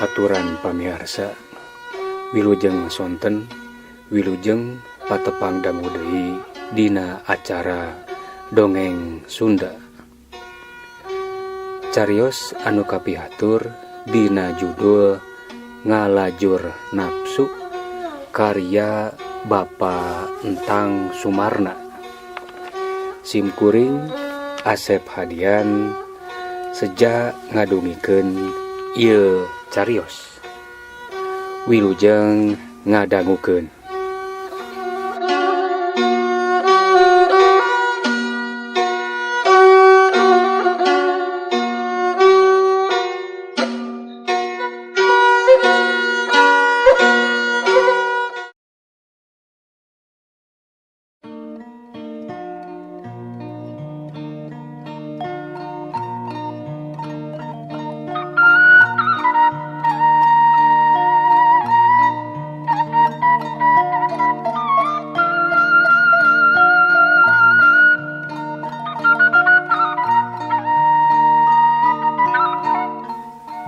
Haturan pamiarsa Wilujeng sonten Wilujeng patepang dangu deui dina acara dongeng Sunda. Carios anu kapihatur dina judul Ngalajur Nafsu karya Bapa Entang Sumarna. Simkuring Asep Hadian seja ngadugikeun ieu carios. Wilujeng ngadangukeun.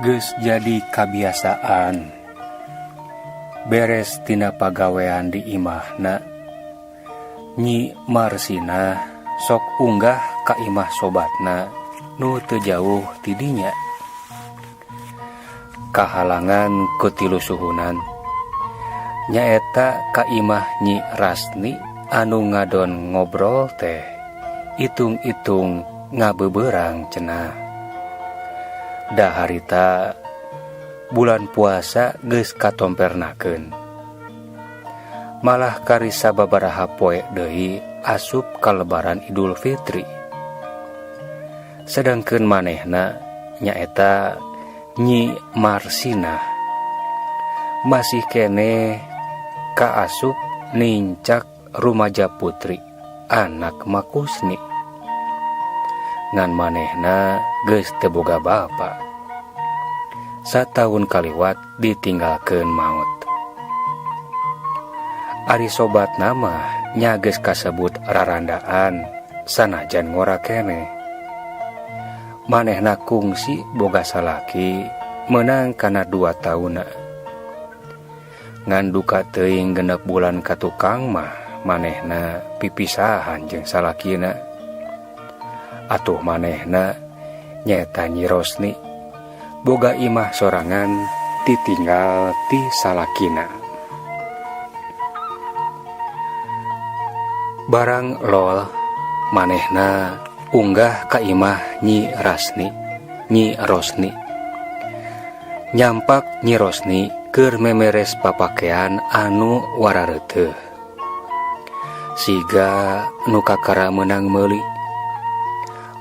Geus jadi kabiasaan beres tina pagawean di imahna Nyi Marsinah sok unggah ka imah sobatna nu teu jauh ti dinya. Kahalangan ku tilu suhunan nyaeta ka imah Nyi Rasni anu ngadon ngobrol teh itung-itung ngabeubeurang cenah. Da harita bulan puasa geus katompernakeun. Malah kari sababaraha poe deui asup ka lebaran Idul Fitri. Sedangkeun manehna nyaeta Nyi Marsinah masih keneh kaasup nincak rumaja putri anak Makusni. Ngan manehna geus teu boga bapa. Sataun kaliwat ditinggalkeun maot. Ari sobatna mah nya geus kasebut rarandaan sanajan ngora keneh. Manehna kungsi boga salaki meunang kana 2 taunna. Ngan duka teuing 6 bulan ka tukang mah manehna pipisahan jeung salakina. Atuh manehna nyaeta Nyi Rosni boga imah sorangan titinggal ti salakina. Barang lol manehna unggah ka imah Nyi Rasni, Nyi Rosni. Nyampak Nyi Rosni keur memeres papakean anu warareuteuh. Siga nu kakara meunang meuli.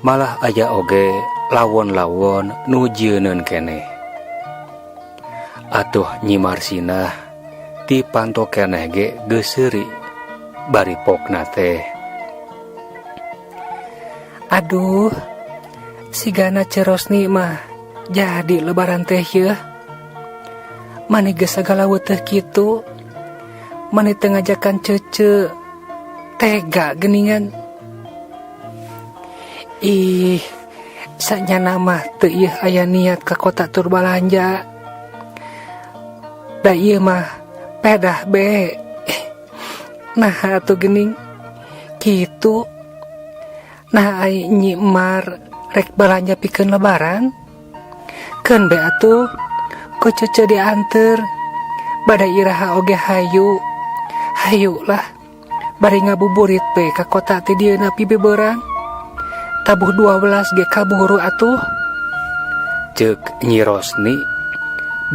Malah aya oge lawon-lawon nu jieuneun keneh. Atuh Nyi Marsinah ti panto keneh ge geus seuri bari pokna teh. Aduh, sigana Ceu Rosni mah jadi lebaran teh yeuh. Mani geus sagala weteh kitu. Mani teu ngajakan cece tega geuningan. Ih, sanyana mah teu ieu aya niat ka kota tur balanja. Da ieu mah pedah be. Nah atuh geuning kitu. Nah ai Nyi Mar rek balanja pikeun lebaran. Keun be atuh ku cece dianteur. Bada iraha oge hayu. Hayu lah. Bari ngabuburit be ka kota ti dieuna pibeberang. Tabuh 12 ge kaburu atuh. Ceuk Nyi Rosni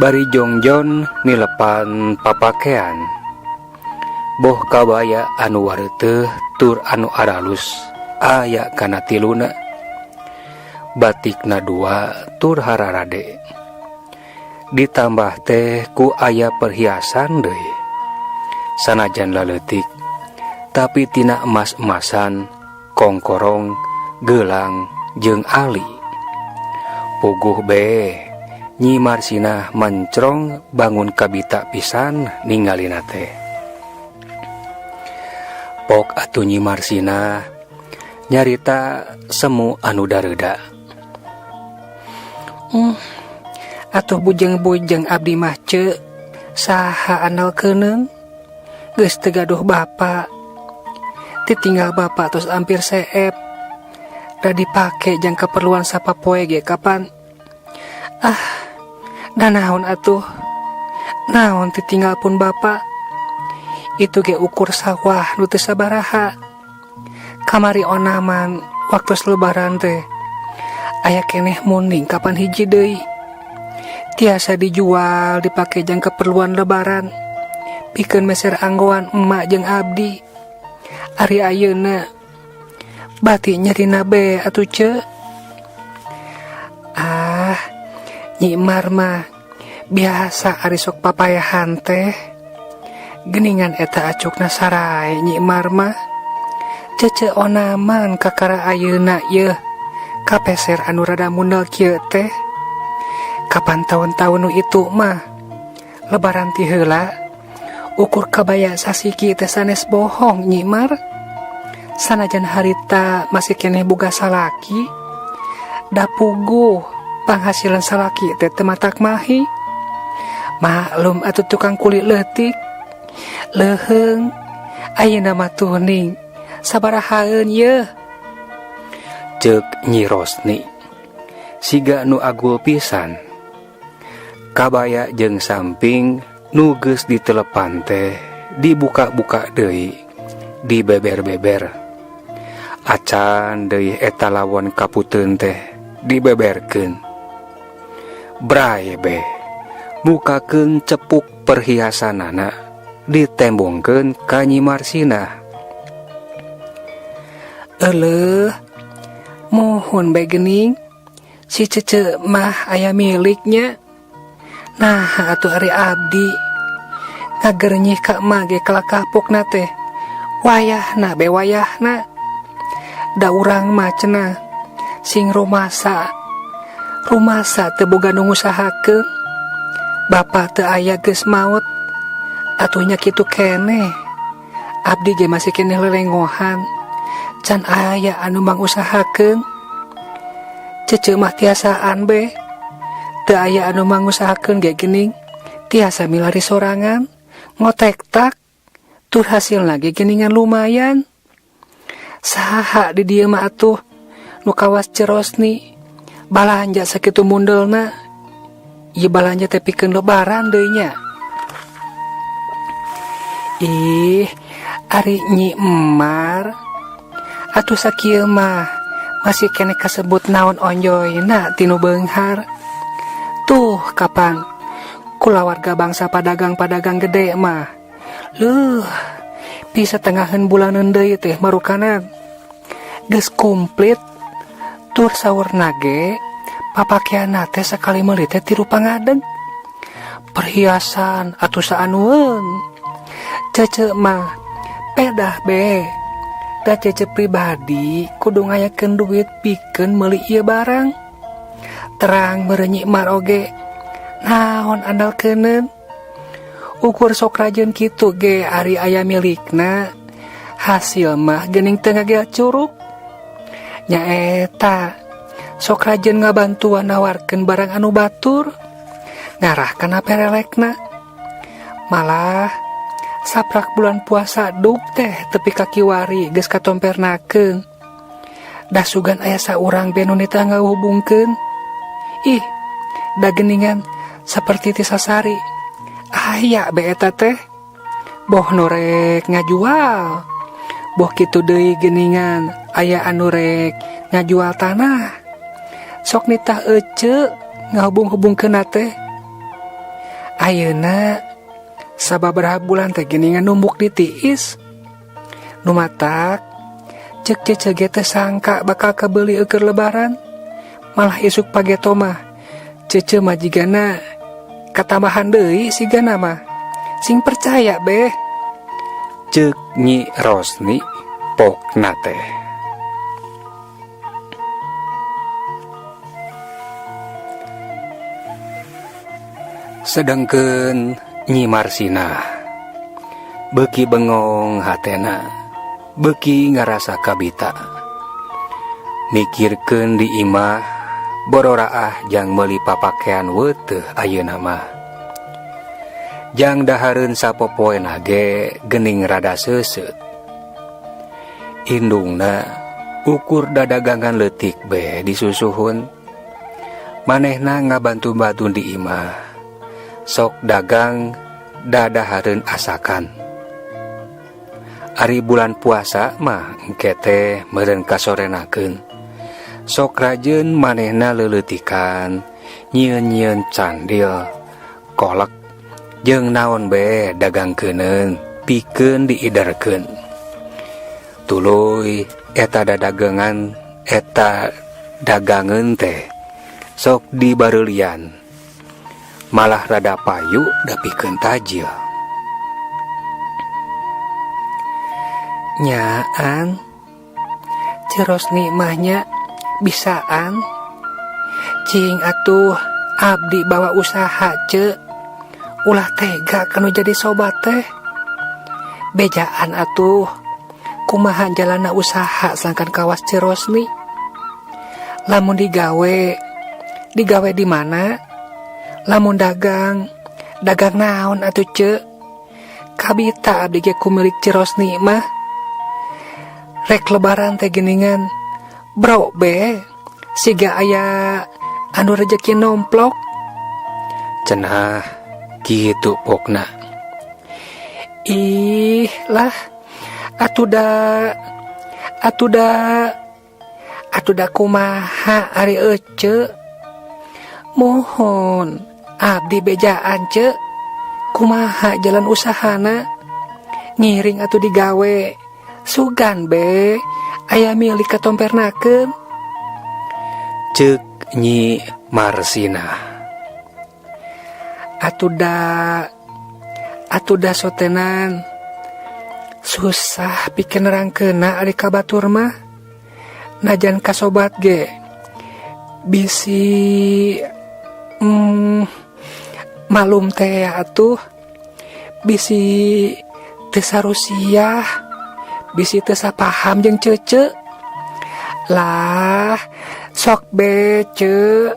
bari jongjon nilepan papakean. Boh kabaya anu wareuteuh tur anu aralus aya kana tiluna. Batikna 2 tur hararade. Ditambah teh ku aya perhiasan deui. Sanajan laleutik tapi tina emas-emasan, kongkorong, gelang jeung ali. Puguh be Nyi Marsinah mencrong bangun kabita pisan ningalina teh. Pok atuh Nyi Marsinah nyarita semu anu dareuda. Atuh bujeng-bujeng abdi mah ce saha andalkeuneun geus teu gaduh bapa. Ditinggal bapa tos ampir seep. Da dipake jang keperluan sapapoe ge kapan. Ah, da naon atuh. Naon ditinggal pun bapa. Itu ge ukur sawah nu teu sabaraha. Kamari onaman waktu lebaran teh aya keneh munding kapan hiji deui. Tiasa dijual dipake jang keperluan lebaran. Pikeun meser anggoan emak jeung abdi. Ari ayeuna bati nyerina be atuh ce. Ah, Nyi Mar mah biasa ari sok papayahan teh. Geningan eta acukna sarae Nyi Mar mah. Cece onaman kakara ayeuna yeuh kapeser anu rada mundel kieu teh. Kapan tahun-tahun nu itu mah lebaran ti heula ukur kabaya sasiki teh sanes bohong Nyi Mar. Sanajan harita masih keneh boga salaki, da puguh panghasilan salaki teh teu matak mahi. Maklum atuh tukang kulit leutik leuheung ayeuna mah tuning sabarahaeun yeuh. Ceuk Nyi Rosni siga nu agul pisan. Kabaya jeung samping nu geus ditelepan teh dibuka-buka deui, dibeber-beber. Acan deui eta lawon kaputeun teh dibeberkeun. Bray be mukakeun cepuk perhiasanana ditembongkeun ka Nyi Marsinah. Eleuh, mohon bae geuning si Cece mah aya miliknya. Nah atuh ari abdi ngagernyih ka emak ge kalakah pokna teh wayahna be wayahna. Da urang mah cenah sing rumasa rumasa teu boga nu ngusahakeun. Bapa teu aya geus maot atuh nya kitu keneh. Abdi ge masih keneh lelengohan can aya anu mangusahakeun. Cece mah tiasaan be. Teu aya anu mangusahakeun ge geuning tiasa milari sorangan ngotek tak tur hasilna ge geuningan lumayan. Saha di dieu mah atuh nu kawas Cerosni balanja sakitu mundelna. Ieu balanja teh pikeun lebaran deui nya. Ih, ari Nyi Emar atuh sakieu mah masih keneh kasebut naon onjoyna tinu beunghar. Tuh kapan kulawarga bangsa padagang-padagang gede mah. Leuh, bisa tengahan bulanan deui teh marukanan. Geus komplit tur saurna ge papakeanna teh sakali meuli teh tilu pangadeg. Perhiasan atuh saanueun. Cece mah pedah be. Da cece pribadi kudu ngayakeun duit pikeun meuli ieu barang. Terang meureun Nyi Mar oge naon andalkeuneun. Ukur sok rajeun kitu ge ari aya milikna hasil mah geuning teu ngagel curug. Nyaeta sok rajeun ngabantuan nawarkeun barang anu batur ngarah kana perelekna. Malah saprak bulan puasa duk teh tepi ka kiwari geus katompernakeun. Da sugan aya saurang be nu nitah ngahubungkeun. Ih, da geuningan saperti ti sasari. Aya be eta teh. Boh nu rek ngajual. Boh kitu deui geuningan aya anu rek ngajual tanah. Sok nitah ece ngahubung-hubungkeunna teh. Ayeuna sababaraha bulan teh geuningan numbuk di tiis. Nu matak ceuk cece ge teh sangka bakal kebeuli eukeun lebaran. Malah isuk pageto mah cece majigana katambahan deui sigana mah. Sing percaya beh. Ceuk Nyi Rosni pokna teh. Sedengkeun Nyi Marsinah beuki bengong hatena, beuki ngarasa kabita. Mikirkeun di imah Bororaah jang meuli papakean weuteuh ayeuna mah. Jang dahareun sapopoena ge geuning rada seuseut. Indungna ukur dadagangan leutik be disusuhun. Manehna ngabantu-bantu di imah. Sok dagang dadahareun asakan. Ari bulan puasa mah engke teh meureun kasorenakeun. Sok rajeun manehna leuleutikan, nyieun-nyieun candil, kolek jeung naon be dagangkeuneun pikeun diiderkeun. Tuluy eta dadagangan eta dagangeun teh sok dibareulian. Malah rada payu dapikeun tajil. Nyaan Cirosni mah nya bisaan cing atuh abdi bawa usaha ce ulah tega kanu jadi sobat teh bejaan atuh kumaha jalana usaha sangkan kawas Cirosni lamun digawe digawe di mana lamun dagang dagang naon atuh ce kabita abdi ge ku milik Cirosni mah rek lebaran teh geningan bro be siga aya anu rejeki nomplok. Cenah kitu pokna. Ih lah atuda atuda atuda kumaha ari ece mohon abdi bejaan ce kumaha jalan usahana ngiring atuh digawe sugan be aya milik katompernakeun. Ceuk Nyi Marsinah. Atuda atuda sotenan susah pikeun nerangkeunna ari ka batur mah najan ka sobat ge bisi malum teh atuh bisi teu sarusiah bisi teu sapaham jeung cece lah sok be ce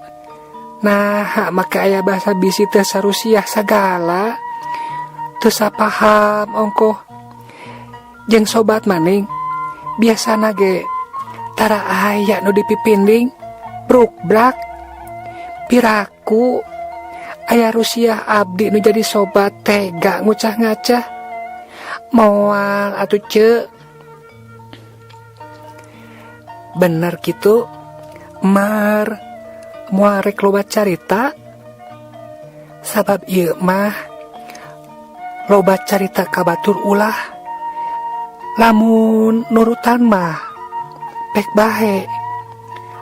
nah make aya bahasa bisi teu sarusiah sagala teu sapaham ongkoh jeung sobat maning biasana ge tara aya nu dipipinding brukbrak piraku aya rusiah abdi nu jadi sobat tega ngucah-ngacah moal atuh ce bener kitu mar moal rek loba carita sabab ieu mah loba carita ka batur ulah lamun nurutan mah pek bahe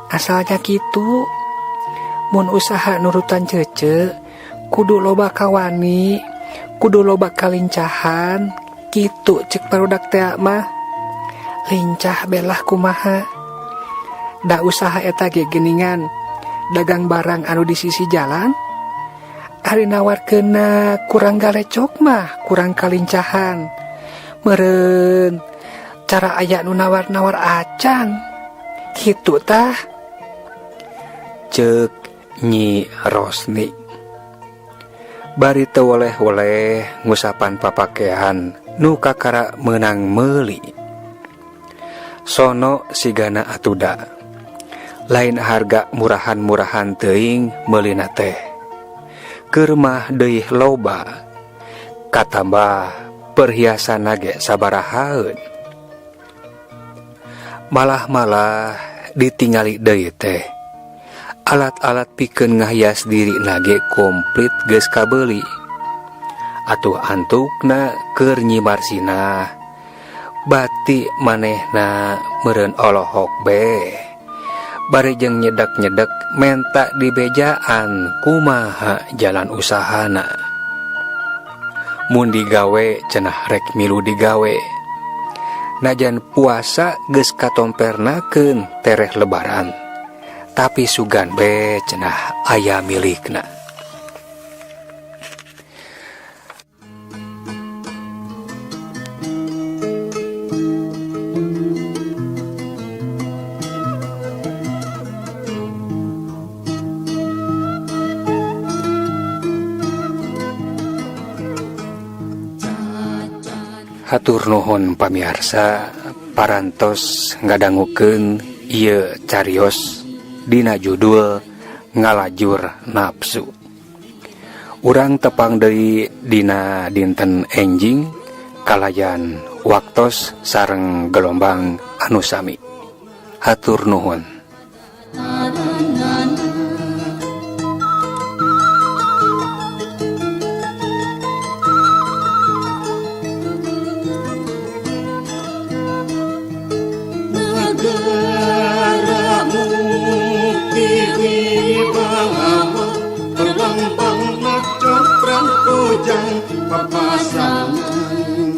asalnya kitu mun usaha nurutan cece kudu loba kawani kudu loba kalincahan kitu cek barudak teh mah lincah belah kumaha da usaha eta ge geuningan dagang barang anu di sisi jalan ari nawarkeunna kurang galecok mah kurang kalincahan meureun cara aya nu nawar-nawar acan kitu tah. Ceuk Nyi Rosni bari teu woleh-woleh ngusapan papakean nu kakara meunang meuli. Sono sigana atuda lain harga murahan-murahan teuing meulina teh. Keur mah deui loba katambah perhiasanna ge sabarahaeun. Malah-malah ditingali deui teh alat-alat pikeun ngahias diri nage komplit geus kabeuli. Atuh antukna keur Nyi Marsinah bati manehna meureun olohok be. Bari jeung nyedek-nyedek menta dibejaan kumaha jalan usahana. Mun digawe cenah rek milu digawe. Najan puasa geus katompernakeun tereh lebaran. Tapi sugan be cenah aya milikna. Hatur nuhun pamiarsa parantos ngadangukeun ieu carios dina judul Ngalajur Nafsu. Urang tepang deui dina dinten enjing kalayan waktos sareng gelombang anu sami. Hatur nuhun. Negara mukti wibawa terlambang cokran kujang papasangan.